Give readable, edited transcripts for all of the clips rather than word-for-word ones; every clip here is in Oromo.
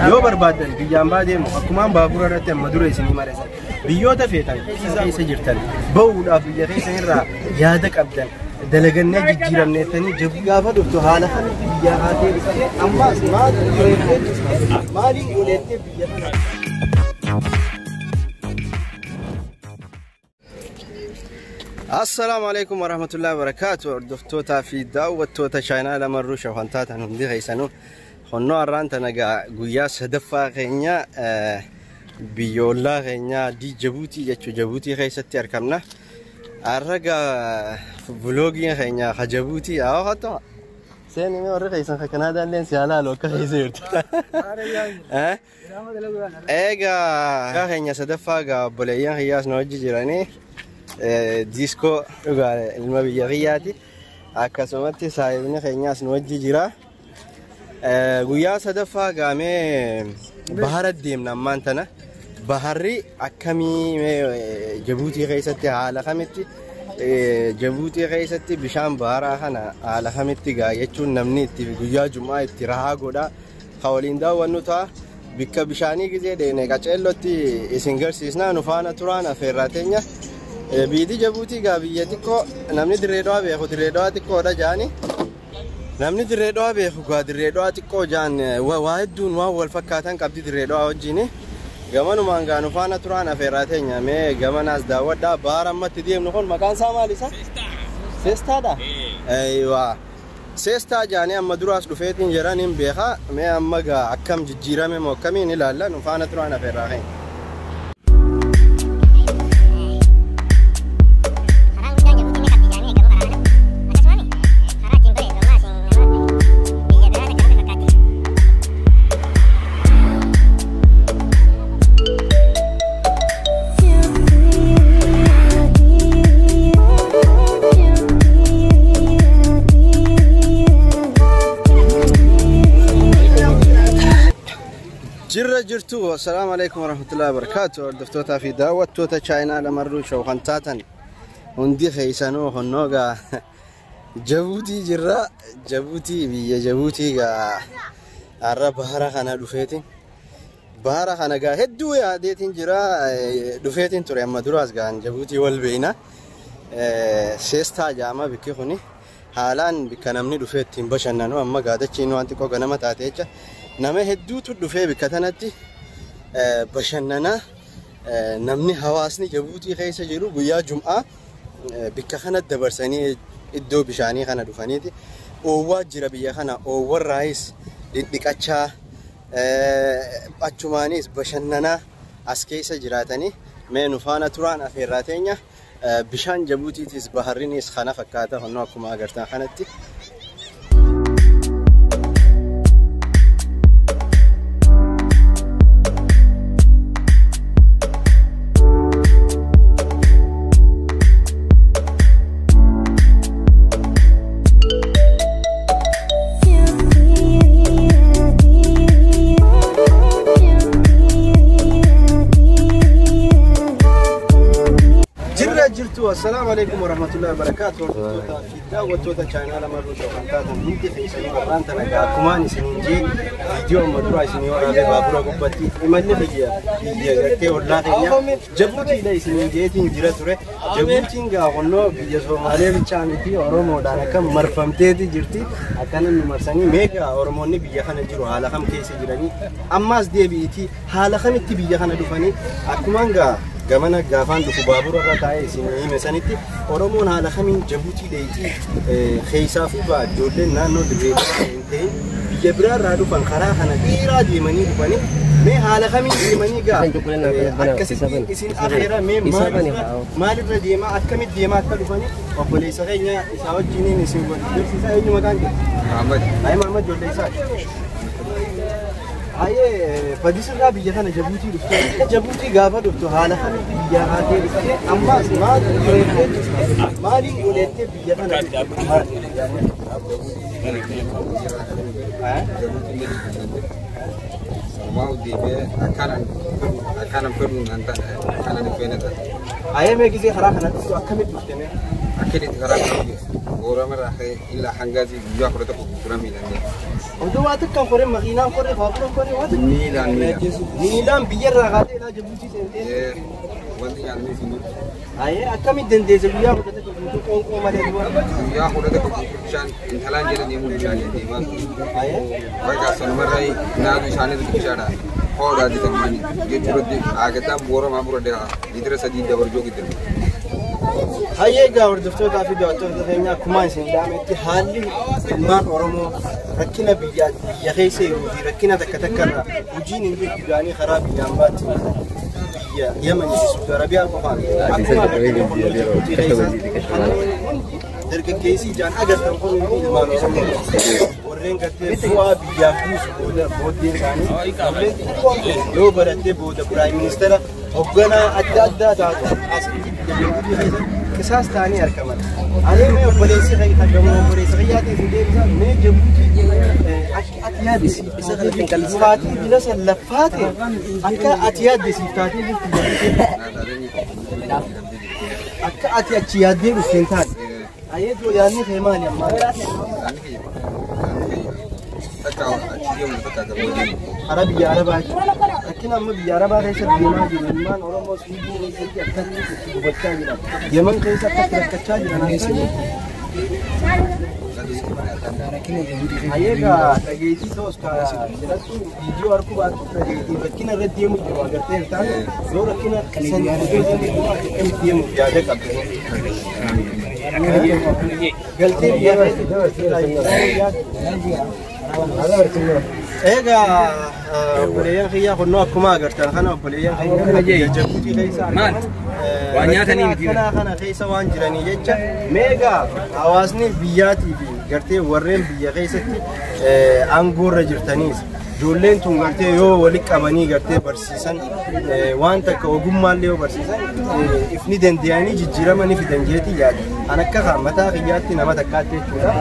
Yoo barbaadan biyyaan baa deemu akkumaan baabura irratti amma dura isinii mareessan. Biyyoota feetan keessa jirtan bahuudhaaf biyya keessa irraa yaada qabdan dalagannee jijjiiramneettanii gaafa dhuftu haala kamitti biyyaa haatee dhufte ammaas maal maaliin godheettee biyya kana. Assalaamu alaikum warahmatullahi wabarakatuh. Hordoftootaa fi daawwattoota chaayinaa lamarruu shawwan taatan hundi keessanuu honnoo har'aan tana guyyaa sadaffaa keenya biyyoollaa keenya Jabuutii jechuu Jabuutii keessatti argamna. Har'a vloogiin keenya ka Jabuutii haa ho'atu. Seenii warri keessan ka Kanaadaa illee si halaal akka keessa jirtu. Egaa keenya sadaffaa gaa obboleeyyan kiyyaas na wajji jiranii. Diiskoo dhugaa ilma biyya kiyyaati. Akkasumatti saayibni keenyaas nu wajji jira. Guyyaa sadaffaa gaamee bahara deemna ammaan tana. Baharri akkamii Jabuutii keessatti haala kamitti Jabuutii keessatti bishaan baharaa kana haala kamitti gaa jechuun namni itti guyyaa jum'aa itti rahaa godha. Ka waliin daawwannu ta'a. Bikka bishaanii gizee deemne qaceellotti isin garsiisnaa nu faana turaan affeerraa teenya. Biyyi Jabuutii gaa biyya xiqqoo namni dirree dhawaa beeku dirree dhawaa xiqqoodha jaani. Namni dirree dhawaa beeku gaa dirree dhawaa xiqqoo jaan waa hedduun waan wal fakkaatan qabdi dirree dhawaa wajjini. Gamanumaan gaa nu faana turaan affeerraa teenya mee gamanaas daawwadhaa bahara ammatti deemnu kun maqaan isaa maal isa? Seestaadha? Eeywaa. Seestaa jaanii amma duraas dhufeetiin jiran hin beekaa mee amma gaa akkam jijjiirame moo akkamiin ilaalla nu faana turaan affeerraa keenya. Jirra jirtu assalaamu alaikum warahmatullahi wabarakatuh. Hordoftootaa fi daawwattoota chaayinaa lamarruu shawwan taatan hundi keessanuu honnoo gaa Jabuutii jirra. Jabuutii biyya Jabuutii gaa har'a bahara kana dhufeetiin bahara kana gaa hedduu yaadeetiin jira dhufeetiin ture amma duraas gaan Jabuutii wal beeyna. Seestaa jaama bikki kuni haalaan bikka namni dhufee ittiin bashannanu amma gaadachiin waan xiqqoo ganama taate jecha. Nama hedduutu dhufee bikka tanatti bashannana namni hawaasni Jabuutii keessa jiru guyyaa jum'aa bikka kana dabarsanii iddoo bishaanii kana dhufaniiti. Oowwaa jira biyya kana oowwarraayis dhidhiqachaa achumaanis bashannanaa as keessa jiraatanii mee nu faana turaan affeerraa teenya. Bishaan Jabuutiitis baharrinis kana fakkaata honnoo akkuma agartan kanatti. Assalaamu alaikum warahmatullahi wabarakatuh. Hordoftoota fi daawwattoota chaayinaa lamarruu shawwan taatan hundi keessanii warraan tana akkumaan isiniin jee viidiyoo amma duraa isinii waraabee baabura gubbatti imalli biyya biyya gartee ollaa keenya Jabuutiidha isiniin jeetiin jira ture. Jabuutiin gaa honnoo biyya Somaalee bichaa miti Oromoodhaan akka marfamteeti jirti. Akkana nu marsanii meeqa Oromoonni biyya kana jiru haala kam keessa jiranii ammaas deebi'itii haala kamitti biyya kana dhufanii akkumaan gaa gamana gaafaan dhufu baabura irra taa'ee isin hime sanitti Oromoon haala kamiin Jabuutii dheeyitii keessaa fi ba'a ijoolleen naannoo dirree hin ta'in biyya biraarraa dhufan karaa kana dheeraa deemanii dhufanii mee haala kamiin deemanii gaa akkasitti isin afeera mee maalirra deemaa akkamitti deemaa akka dhufanii obboleessa keenya isaa wajjiniin isin barsiisaa eenyu maqaan kee? Muhammad. Ayi Muhammad ijoollee isaati. Aye fadisirraa biyya kana Jabuutii dhufte Jabuutii gaafa dhuftu haala kamitti biyyaa haatee dhufte ammaas maal maaliin godheettee biyya kana Akkanan feene taate. Aye mee gisee karaa kana dhuftu akkamitti dhufte mee? Akkamitti karaa kana Booramarraa ka'ee illaa hangaasii guyyaa 11 guuturaa miilaan deema. Oduu waa takkaan koree makiinaan koree baaburaan koree waa takka. Miilaan miilaan. Miilaan biyyarraa kaatee ilaa Jabuutii seentee. Wanti nyaanni isin Ayee akkamitti dandeesse guyyaa 11 guutuu qoonqoo malee du'a? Guyyaa 11 guutuu bishaan intalaan jala deemuu bishaan deemaa. Ayee. Bakka sanumarraa naatu isaaniitu bishaadha. Hoodhaa jedhamanii jechuurratti agataa booramaa bura litira 3 dabarjoo gidduu. Hayyee egaa hordoftootaa fi daawwattoota keenya akkuma isin ilaametti haalli ilmaan Oromoo rakkina biyya biyya keessa jiruu fi rakkina takka takka irraa hojiin hin jirtu jedhanii karaa biyyaan baatti biyya Yemanii fi Suudi Arabiyaa qofaan akkuma rakkina kun Jibuutii keessa hundi dargaggeessi ijaan agartan kun hundi ilmaan Oromoo warreen gartee bu'aa biyyaaf buusu booda booddeen isaanii warreen xixiqqoon yoo barattee booda piraayim ministeera hoogganaa adda addaa taatu as biyya Jibuutii keessa qisaas ta'anii argaman. Ani mee obboleessi kan gamoo obboleessi kiyyaatiin isin deebisaa mee Jibuutii akka ati yaaddisiif faatii bilasa laffaate akka ati yaaddisiif taatee jirtu Jibuutiin akka ati achi yaaddee dhufte hin taane. Ayeetoo yaadni kee maali ammaa? Takka achi deemu takka gabaa deemu. Karaa biyya Arabaa jechuudha. Rakkina amma biyya Arabaa keessa deemaa jiru ilmaan Oromoo Suudii keessatti akkatti itti gubachaa jiran. Yemen keessa akkatti rakkachaa jiran. Ayeegaa dhageettii ta'us ka jedhattu viidiyoo harkuu baattu dhageettii rakkina irra deemu jiru agartee jirtaan yoo rakkina san akkamitti deemuuf yaada qabda. Galtee biyya Egaa obboleeyyan kiyyaa kunnoo akkuma agartan kana obboleeyyan kiyyaa biyya Jabuutii keessa argaman Waan nyaatanii miti. Akkana kana keessa waan jiranii jecha meegaa hawaasni biyyaatii fi gartee warreen biyya keessatti aangoorra jirtaniis ijoolleen tun gartee yoo walitti qabanii gartee barsiisan waan takka ogummaallee yoo barsiisan ifni danda'anii jijjiirama ni fidan jeetii yaada. An akka kan mataa kiyyaatti nama takkaatti jechuudha.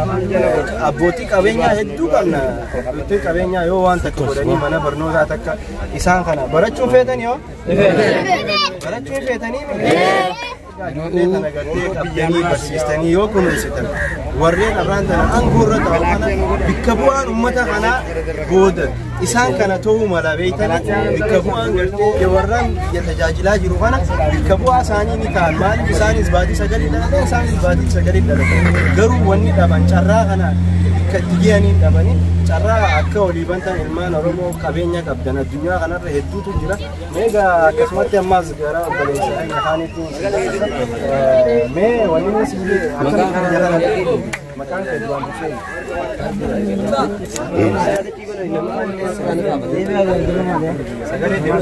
Abbootii qabeenyaa hedduu qabna. Abbootii qabeenyaa yoo waan takka godhanii mana barnootaa takka isaan kana barachuun feetanii yoo? Barachuun feetanii miti? Ijoollee tana gartee qabdanii barsiistanii yoo kunuunsitan warreen arraan tana aangoorra ta'u kana bakka bu'aan uummata kanaa booda isaan kana ta'uu mala beektanii bakka bu'aan gartee warraan biyya tajaajilaa jiru kana bakka bu'aa isaanii ni ta'an maaliif isaanis baatii sagalii dhalatan isaanis baatii sagalii dhalatan garuu wanni dhaban carraa kana bakka itti gahanii dhabanii carraa akka olii bantan ilmaan Oromoo qabeenya qabdan addunyaa kanarra hedduutu jira. Meegaa akkasumatti ammaas gara obboleessa keenya kaaniitti mee wanni inni sibiilii akkamitti biyya kana maqaan kee duraan dursee sagalee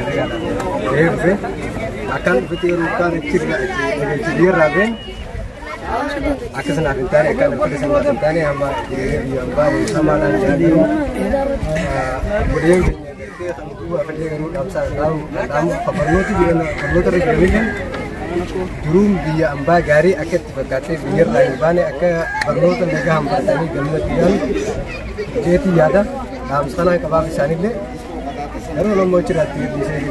Dhufe akkaan dhufetti yeroo kaan achi biyyarraa been akka sanaaf hin taane akkaan akka sanaaf hin taane amma jireenya biyya ambaa hamaadhaan jiraatu godheen keenya gartee kan duuba afallee garuu dhaamsaa dhaamu barnooti jiran barnoota irra jiranillee duruun biyya ambaa gaarii akka itti fakkaatee biyyarraa hin baane akka barnoota nagaa hambatanii galmatti galu jeetii yaada dhaamsa kanaan qabaaf isaanillee garuu nammoo achirratti dhiisee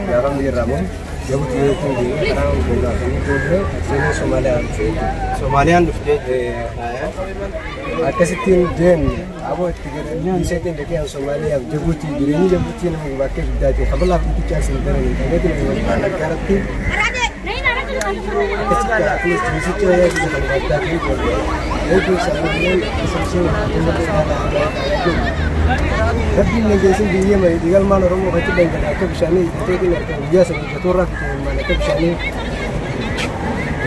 gaafa biyyarraa moo Jabuutii jechuun karaa konkolaatanii booddee seenee Somaaliyaa dhufee Soomaaliyaan dhuftee akkasittiin deemne aboo itti dhiiseetiin dhaqee Somaaliyaaf Jabuutii jireenyi Jabuutii nama bakkee guddaati kabalaaf dhiitichaa isin daran hin qabneetiin nama garatti akkasitti akkasumas riisicha yaadu kan addaa ta'e hedduu isaanii isaan Rabbiin nageessin biyya mari dhiigalmaan Oromoo kan dhangala'e akka bishaanii hidhateetiin argamu guyyaa sana hidhatoorraa fite akka bishaanii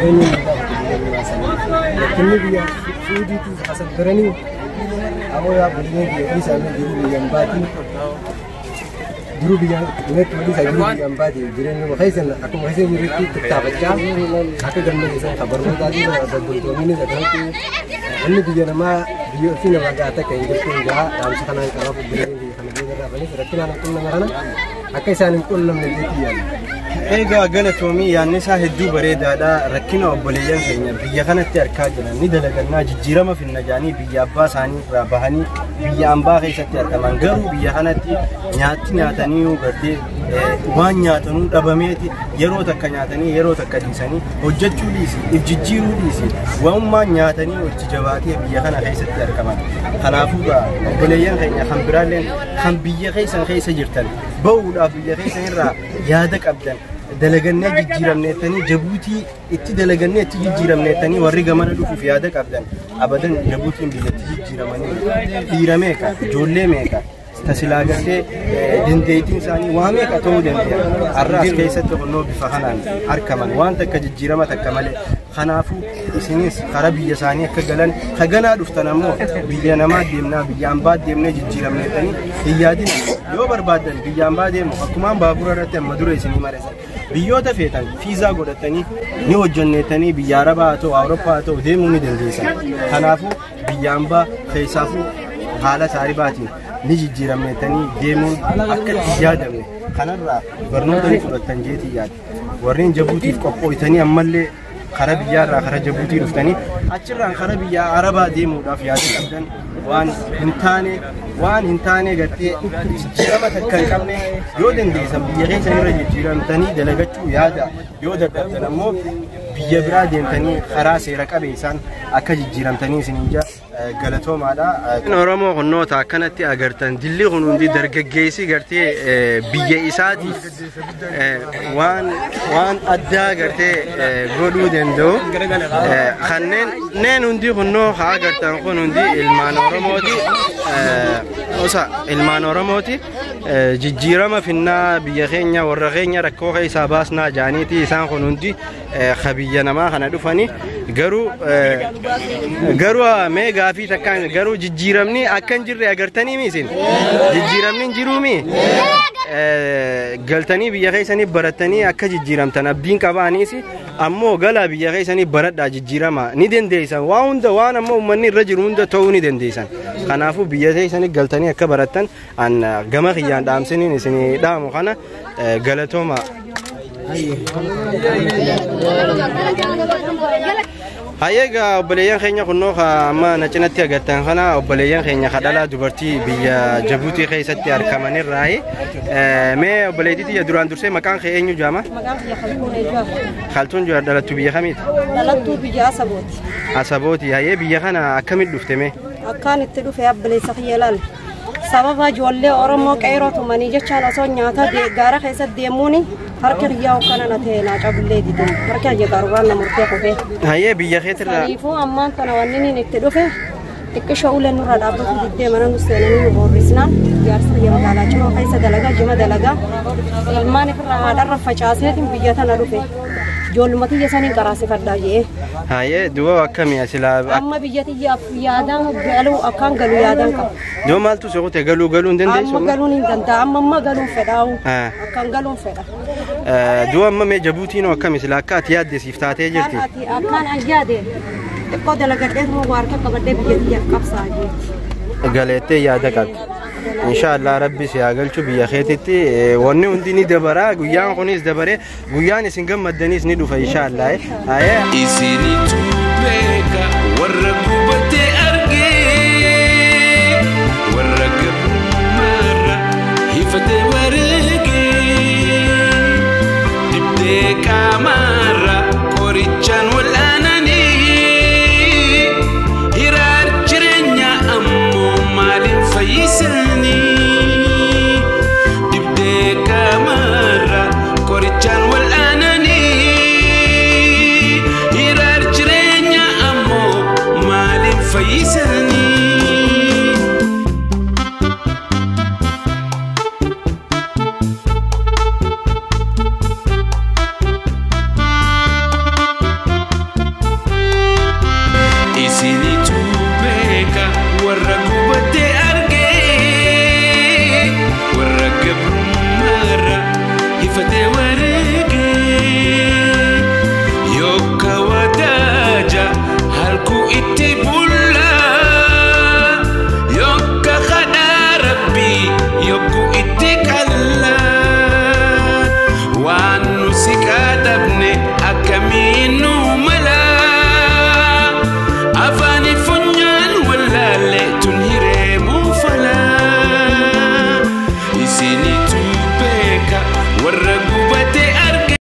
eenyuun hin biyya biraa sanii rakkinni biyya Suudiitis asan baranii aboo yaa bulinee biyya dhiisaa jiru biyya hin jiru biyya netti walii isaa jiru biyya hin baatiin jireenya keessan akkuma keessan jirutti tattaafachaa akka gammachiisan kan barnootaatiin daldaltoominis akkanatti wanni biyya namaa biyya ofii namaa gahaa takka hin jirtu hin gahaa dhaamsa kanaan qabaaf bulinee biyya kana booda irraa banis rakkinaan hin qunname kana akka isaan hin qunnamne jeetii yaala. Egaa galatoomii yaadni isaa hedduu bareedaadha. Rakkina obboleeyyan keenya biyya kanatti argaa jiran ni dalagannaa jijjiirama finna jaanii biyya abbaa isaanii irraa bahanii biyya ambaa keessatti argaman garuu biyya kanatti nyaatti nyaatanii gartee Waan nyaatanuu dhabameeti yeroo takka nyaatanii yeroo takka dhiisanii hojjechuu dhiisi, if jijjiiruu dhiisi, waanuma nyaatanii hojii jabaatee biyya kana keessatti argaman. Kanaafuu gaa obboleeyyan keenya kan biraalleen kan biyya keessan keessa jirtan bahuudhaaf biyya keessan irraa yaada qabdan dalagannee jijjiiramneettanii Jabuutii itti dalagannee itti jijjiiramneettanii warri gamana dhufuuf yaada qabdan abadan Jabuutiin biyyatti jijjiiramanii dhiira meeqa ijoollee meeqa tasilaa gartee dandeettiin isaanii waa meeqa ta'uu danda'a. Har'a as keessatti qonnoo bifa kanaan argaman waan takka jijjiirama takka malee. Kanaafuu isinis karaa biyya isaanii akka galan haganaa dhuftan ammoo biyya namaa deemnaa biyya ambaa deemnee jijjiiramneettanii hin yaadin. Yoo barbaaddan biyya ambaa deemu akkumaan baabura irratti amma dura isinii mareessan. Biyyoota feetan fiizaa godhatanii ni hojjanneettanii biyya Arabaa haa ta'u Awurooppaa haa ta'u deemuu ni dandeessan. Kanaafuu biyya ambaa keessaafuu haala saaribaatiin ni jijjiiramneettanii deemuun akka itti yaadamne kanarraa barnoota ni fudhattan jeetii yaadde. Warreen Jabuutiif qophooytanii ammallee karaa biyyaarraa karaa Jabuutii dhuftanii achirraan karaa biyya Arabaa deemuudhaaf yaada qabdan waan hin taane waan hin taane gartee jijjiirama takka hin qabne yoo dandeessan biyya keessan irra jijjiiramtanii dalagachuu yaada yoo dadhabdan ammoo biyya biraa deemtanii karaa seera qabeessaan akka jijjiiramtanii isiniin jaa galatoomaadha. Oromoo kunnoota akkanatti agartan dilli kun hundi dargaggeessi gartee biyya isaatiif waan addaa gartee godhuu danda'u. Kanneen hundi kunnoo haa agartan kun hundi ilmaan Oromooti. Osa ilmaan Oromooti. Jijjiirama finnaa biyya keenya warra keenya rakkoo keessaa baasnaa jaaniiti isaan kun hundi biyya namaa kana dhufanii garuu garuu mee gaafii takkaan garuu jijjiiramni akka hin jirre agartanii mi isin jijjiiramni hin jiruu mi galtanii biyya keessanii baratanii akka jijjiiramtan abdiin qabaaniis ammoo galaa biyya keessanii baradhaa jijjiirama ni dandeessan waan hunda waan ammoo uummanni irra jiru hunda ta'uu ni dandeessan. Kanaafuu biyya keessanii galtanii akka barattan an gama kiyyaan dhaamsiniin isinii dhaamu kana galatooma. Hayyeegaa obboleeyyan keenya kunnoo amma na cinatti agartan kana obboleeyyan keenya kadhalaa dubartii biyya Jabuutii keessatti argamanirraayi. Mee obboleettii tiyya duraan dursee maqaan kee eenyu jaama? Maqaan kiyya Kaltuun Eejaa. Kaltuun jaa dhalattuu biyya kamiiti? Dhalattuu biyya Asabooti. Asabooti. Hayyee biyya kana akkamitti dhufte mee? Akkaan itti dhufe obboleessa kiyya ilaali. Sababa ijoollee Oromoo qeeroo tumanii jechaan osoo nyaata gaara keessa deemuun harka kiyyaa hokkana na ta'e naa cabullee dide harka kiyya qaruuraan na murtee kufee. Hayyee biyya keetirraa. Kanaafuu ammaan tana wanni inni itti dhufe xiqqishoo ulee nurra dhaabbatu diddee mana nu seenanii nu boorrisnaan jaarsa biyya magaalaa cimoo keessa dalagaa jima dalagaa ilmaan ifirraa haadharra facaaseetiin biyya tana dhufe. Ijoolluma tiyya saniin qaraasifadhaa jee. Hayyee du'a akkamii asilaa. Amma biyya tiyyaaf yaadaan galuu akkaan galuu yaadaan qaba. Du'a maaltu si kute galuu galuu hin dandeessu? Amma galuun hin danda'a amma amma galuun fedhaa'u. Akkaan galuun fedha. Du'a amma mee Jabuutiin akkami silaa akka ati yaadde siif taatee jirti? Akkaan an yaade xiqqoo dalagadhee moo harka qabadhee biyya tiyyaaf qabsaa jeeti. Galeettee yaada qabdi. Inshaallah rabbi si haa galchu biyya keetitti wanni hundi ni dabara guyyaan kunis dabaree guyyaan isin gammaddanis ni dhufa inshaallah. Isinitu